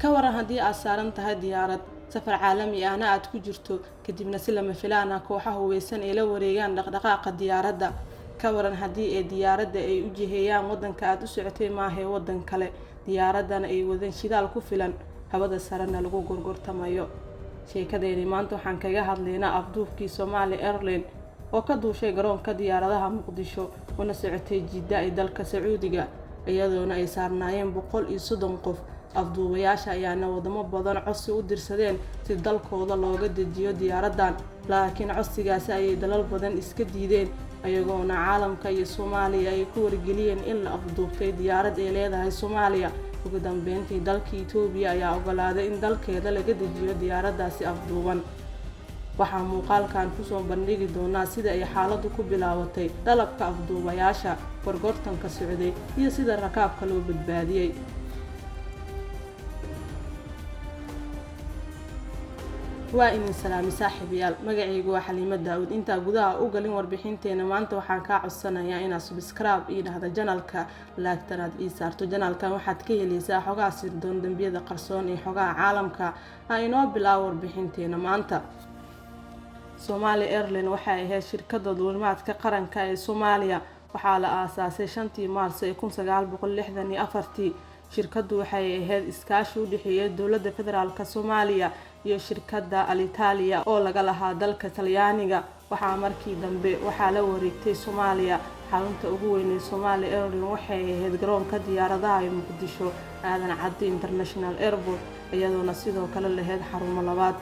Ka waran haddii aad saaran tahay diyaarad safar caalami ahna aad ku jirto, kadibna si lama filaan ah kooxaha hubeysan ay la wareegaan dhaqdhaqaaqa diyaaradda? Ka waran haddii ay diyaaradda ay u jiheeyaan waddanka aad u socotay maahee waddan kale, diyaaraddana ay wadan shidaal ku filan, hawada sarena lagu gorgortamayo? Sheekadeeni maanta waxaan kaga hadlaynaa afduubkii Somali Airline oo ka duushay garoonka diyaaradaha Muqdisho una socotay Jidda ee dalka Sacuudiga, iyadoona ay saarnaayeen 130 qof. Afduubayaasha ayaana wadamo badan codsi u dirsadeen si dalkooda looga dejiyo diyaaraddan, laakiin codsigaasi ayay dalal badan iska diideen, iyagoona caalamka iyo Soomaaliya ay ku wargeliyeen in la afduubtay diyaarad ay leedahay Soomaaliya. Ugu dambeyntii, dalka Itoobiya ayaa ogolaaday in dalkeeda laga dejiyo diyaaraddaasi afduuban. Waxaa muuqaalkan kusoo bandhigi doonaa sida ay xaaladdu ku bilaabatay, dalabka afduubayaasha, gorgortanka socday iyo sida rakaabka loo badbaadiyey. Waa idin salaami saaxiibayaal, magacaygu waa Xaliimo Daawud. Intaa gudaha u galin warbixinteena maanta, waxaan kaa codsanayaa inaad subscribe ii dhahda janalka, laagtanaad ii saarto. Janalkan waxaad ka helaysaa xogaha sirdoon, dembiyada qarsoon iyo xogaha caalamka. Ha inoo bilaabo warbixinteena maanta. Somali Airline waxay ahayd shirkadda duulimaadka qaranka ee Soomaaliya. Waxaa la aasaasay 5tii Maarso ee 1964. Shirkaddu waxay ahayd iskaashi u dhexeeya dowladda federaalk Soomaaliya iyo shirkadda Alitalia oo laga lahaa dalka Talyaaniga. Waxaa markii dambe waxaa la wareegtay Soomaaliya. Xarunta ugu weyn ee Somali Airline waxay ahayd garoonka diyaaradaha ee Muqdisho Aadan Cadde International Airport, iyadoona sidoo kale lahayd xarumo labaad.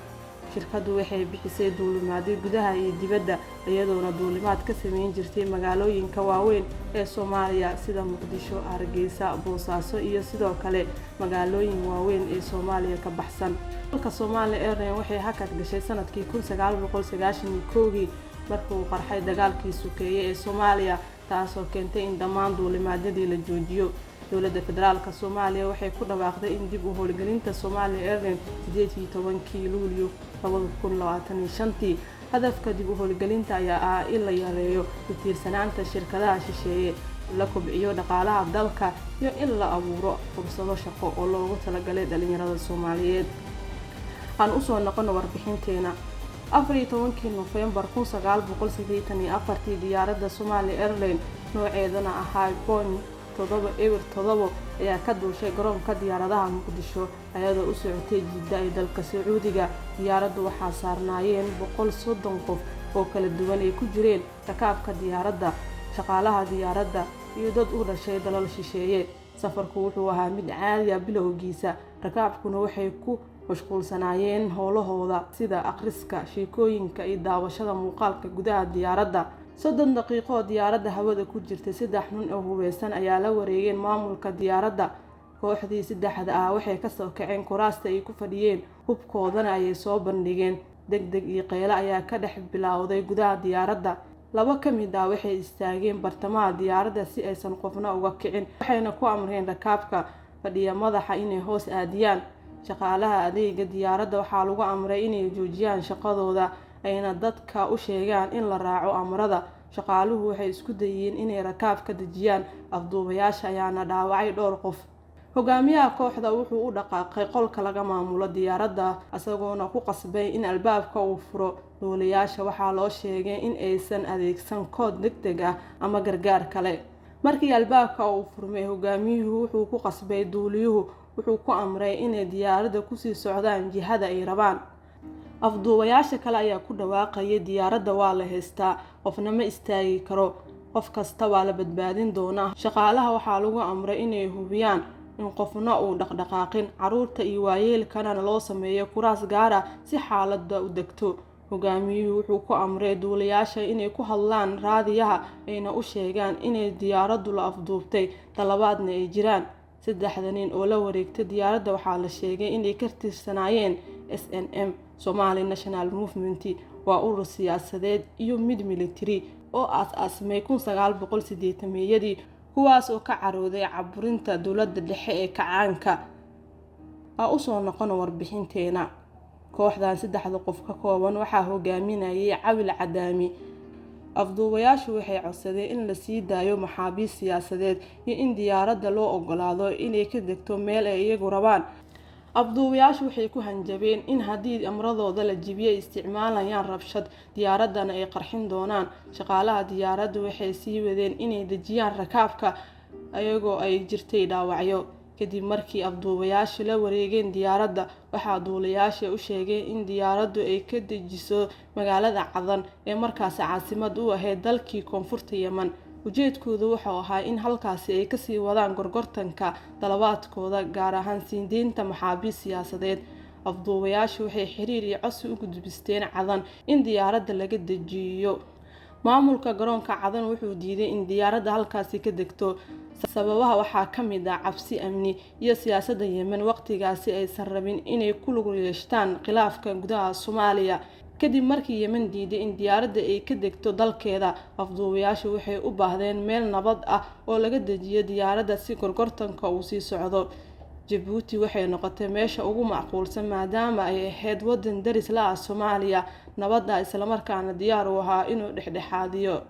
Shirkaddu waxay bixisay duulimaadyo gudaha iyo dibadda, iyadoona duulimaad ka sameyn jirtay magaalooyinka waaweyn ee Soomaaliya sida Muqdisho, Hargeysa, Boosaaso iyo sidoo kale magaalooyin waaweyn ee Soomaaliya ka baxsan. Dalka Somali Airline waxay hakad gashay sanadkii 1991kii markii uu qarxay dagaalkii sokeeye ee Soomaaliya, taasoo keentay in dhammaan duulimaadyadii la joojiyo. Dowladda federaalk Soomaaliya waxay ku dhawaaqday in dib u howlgelinta Somali Airline 18kii Luulyo 2025. Hadafka dib u howlgelinta ayaa ah in la yareeyo ku tiirsanaanta shirkadaha shisheeye, la kobciyo dhaqaalaha dalka iyo in la abuuro fursado shaqo oo loogu talagalay dhalinyarada Soomaaliyeed. Aan usoo noqono warbixinteena. 14kii Nofembar 1984, diyaaradda Somali Airline nooceedana ahaa Boeing 707 ayaa ka duushay garoonka diyaaradaha Muqdisho iyadoo u socotay Jidda ee dalka Sacuudiga. Diyaaraddu waxaa saarnaayeen 130 qof oo kala duwan ay ku jireen rakaabka diyaaradda, shaqaalaha diyaaradda iyo dad u dhashay dalal shisheeye. Safarku wuxuu ahaa mid caadi ah bilowgiisa, rakaabkuna waxay ku mashquulsanaayeen howlahooda sida akhriska sheekooyinka iyo daawashada muuqaalka gudaha diyaaradda. 30 daqiiqo oo diyaaradda hawada ku jirtay, 3 nin oo hubeysan ayaa la wareegeen maamulka diyaaradda. Kooxdii saddexda ah waxay kasoo kaceen kuraasta ay ku fadhiyeen, hubkoodana ayay soo bandhigeen. Deg deg iyo qeylo ayaa ka dhex bilowday gudaha diyaaradda. 2 ka mid ah waxay istaageen bartamaha diyaaradda si aysan qofna uga kicin, waxayna ku amreen rakaabka fadhiya madaxa inay hoos aadiyaan. Shaqaalaha adeega diyaaradda waxaa lagu amray inay joojiyaan shaqadooda ayna dadka u sheegaan in la raaco amarada. Shaqaaluhu waxay isku dayeen inay rakaabka dejiyaan, afduubayaasha ayaana dhaawacay dhowr qof. Hogaamiyaha kooxda wuxuu u dhaqaaqay qolka laga maamulo diyaaradda, isagoona ku qasbay in albaabka uu furo. Duuliyaasha waxaa loo sheegay in aysan adeegsan kood degdeg ah ama gargaar kale. Markii albaabka uu furmay, hogaamiyuhu wuxuu ku qasbay duuliyuhu, wuxuu ku amray inay diyaaradda kusii socdaan jihada ay rabaan. Afduubayaasha kale ayaa ku dhawaaqayay, diyaaradda waa la haystaa, qofna ma istaagi karo, qof kasta waa la badbaadin doonaa. Shaqaalaha waxaa lagu amray inay hubiyaan in qofna uu dhaqdhaqaaqin, carruurta iyo waayeelkana loo sameeyo kuraas gaar ah si xaaladda u degto. Hogaamiyuhu wuxuu ku amray duuliyaasha inay ku hadlaan raadiyaha ayna u sheegaan inay diyaaraddu la afduubtay, talabaadna ay jiraan. 3da nin oo la wareegtay diyaaradda waxaa la sheegay inay ka tirsanaayeen SNM, Somali National Movement, waa urur siyaasadeed iyo mid militari oo aas-aasmay 1980-meeyadii, kuwaas oo ka carooday caburinta dowladda dhexe ee kacaanka. Ha usoo noqono warbixinteena. Kooxdan 3da qof ka kooban waxaa hogaaminayay Cawil Cadaami. Afduubayaashu waxay codsadeen in la sii daayo maxaabiis siyaasadeed iyo in diyaaradda loo ogolaado inay ka degto meel ay iyagu rabaan. Afduubayaashu waxay ku hanjabeen in haddii amradooda la jibiyo ay isticmaalayaan rabshad, diyaaraddana ay qarxin doonaan. Shaqaalaha diyaaraddu waxay sii wadeen inay dejiyaan rakaabka iyagoo ay jirtay dhaawacyo. Kadib markii afduubayaashu la wareegeen diyaaradda, waxaa duuliyayaasha u sheegeen in diyaaraddu ay ka dejiso magaalada Cadan ee markaasi caasimad u ahayd dalkii Koonfurta Yemen. Ujeedkoodu wuxuu ahaa in halkaasi ay kasii wadaan gorgortanka dalabaadkooda, gaar ahaan sii deynta maxaabiis siyaasadeed. Afduubayaashu waxay xiriir iyo codsi u gudbisteen Cadan in diyaaradda laga dejiyo. Maamulka garoonka Cadan wuxuu diiday in diyaaradda halkaasi ka degto. Sababaha waxaa ka mid ah cabsi amni iyo siyaasadda Yemen waqtigaasi aysan rabin inay ku lug yeeshtaan khilaafka gudaha Soomaaliya. Kadib markii Yemen diiday in diyaaradda ay ka degto dalkeeda, afduubayaashu waxay u baahdeen meel nabad ah oo laga dejiyo diyaaradda si gorgortanka uu sii socdo. Jabuuti waxay noqotay meesha ugu macquulsan maadaama ay ahayd waddan daris la ah Soomaaliya, nabad ah, islamarkaana diyaar u ahaa inuu dhexdhexaadiyo.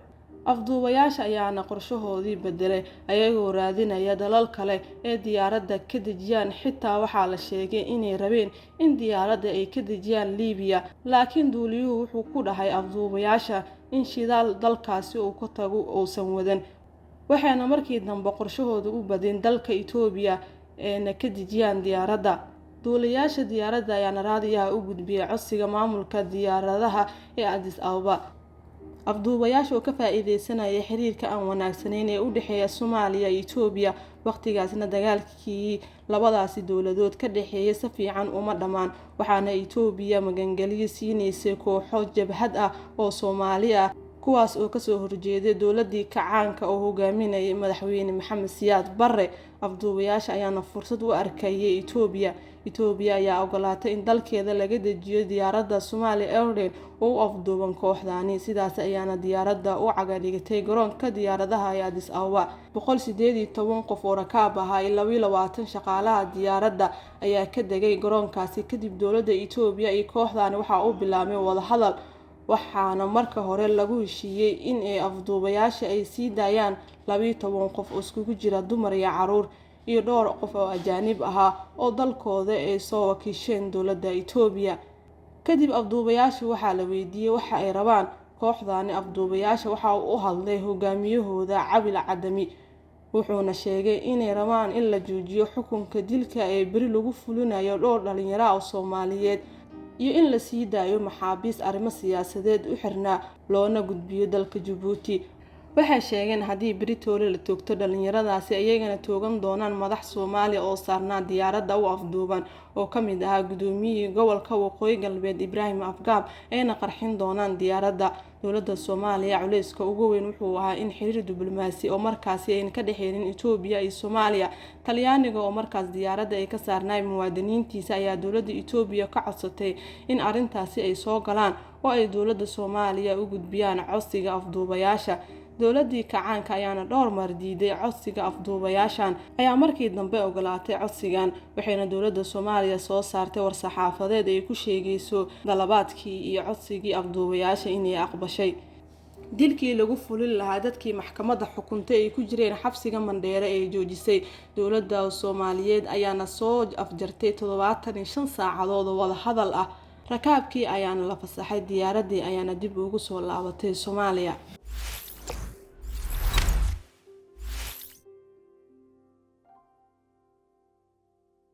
Afduubayaasha ayaana qorshahoodii bedelay, ayagoo raadinaya dalal kale ee diyaaradda ka dejiyaan. Xitaa waxaa la sheegay inay rabeen in diyaaradda ay ka dejiyaan Liibiya, laakiin duuliyuhu wuxuu ku dhahay afduubayaasha in shidaal dalkaasi uu ka tago uusan wadan. Waxayna markii dambe qorshahooda u badeen dalka Itoobiya eena ka dejiyaan diyaaradda. Duuliyayaasha diyaaradda ayaana raadiyaha u gudbiyay codsiga maamulka diyaaradaha ee Addis Ababa. Afduubayaasha oo ka faa'iideysanaya xiriirka aan wanaagsanayn ee u dhexeeya Soomaaliya iyo Itoobiya, waqtigaasna dagaalkii labadaasi dowladood ka dhexeeyay si fiican uma dhammaan, waxaana Itoobiya magangelyo siinaysay kooxo jabhad ah oo Soomaali ah, kuwaas oo kasoo horjeeday dowladdii kacaanka oo hogaaminayay madaxweyne Maxamed Siyaad Barre. Afduubayaasha ayaana fursad u arkayay Itoobiya. Itoobiya ayaa ogolaatay in dalkeeda laga dejiyo diyaaradda Somali Airlines oo u afduuban kooxdaani. Sidaas ayaana diyaaradda u cagadhigatay garoonka diyaaradaha ee Addis Ababa. 118 qof oo rakaab ahaa iyo 22 shaqaalaha diyaaradda ayaa ka degay garoonkaasi. Kadib dowladda Itoobiya iyo kooxdaani waxaa u bilaabmay wadahadal, waxaana marka hore lagu heshiiyey in ay afduubayaasha ay sii daayaan 12 qof oo iskugu jira dumar iyo caruur, iyo dhowr qof oo ajaanib ahaa oo dalkooda ay soo wakiisheen dowladda Itoobiya. Kadib afduubayaasha waxaa la weydiiyey waxa ay rabaan. Kooxdaani afduubayaasha waxa uu u hadlay hogaamiyahooda Cabil Cadami, wuxuuna sheegay inay rabaan in la joojiyo xukunka dilka ee beri lagu fulinayo dhowr dhalinyaro ah oo Soomaaliyeed, iyo in la sii daayo maxaabiis arrimo siyaasadeed u xirnaa loona gudbiyo dalka Jabuuti. Waxay sheegeen haddii beri toole la toogto dhalinyaradaasi, iyagana toogan doonaan madax Soomaaliya oo saarnaa diyaaradda u afduuban oo ka mid ahaa gudoomiyihii gobolka Waqooyi Galbeed Ibraahim Afgaab, ayna qarxin doonaan diyaaradda. Dowladda Soomaaliya culayska ugu weyn wuxuu ahaa in xiriir diblomaasi oo markaasi ayna ka dhexeynin Itoobiya iyo Soomaaliya. Talyaaniga oo markaas diyaaradda ay ka saarnaay muwaadiniintiisa ayaa dowladda Itoobiya ka codsatay in arrintaasi ay soo galaan oo ay dowladda Soomaaliya u gudbiyaan codsiga afduubayaasha. Dowladdii kacaanka ayaana dhowr mar diiday codsiga afduubayaashan, ayaa markii dambe ogolaatay codsigan, waxayna dowladda Soomaaliya soo saartay war-saxaafadeed ay ku sheegayso dalabaadkii iyo codsigii afduubayaasha inay aqbashay. Dilkii lagu fulin lahaa dadkii maxkamadda xukuntay ay ku jireen xabsiga Mandheere ee joojisay dowladda Soomaaliyeed ayaana soo afjartay 75 saacadood oo wadahadal ah. Rakaabkii ayaana la fasaxay, diyaaraddii ayaana dib ugu soo laabatay Soomaaliya.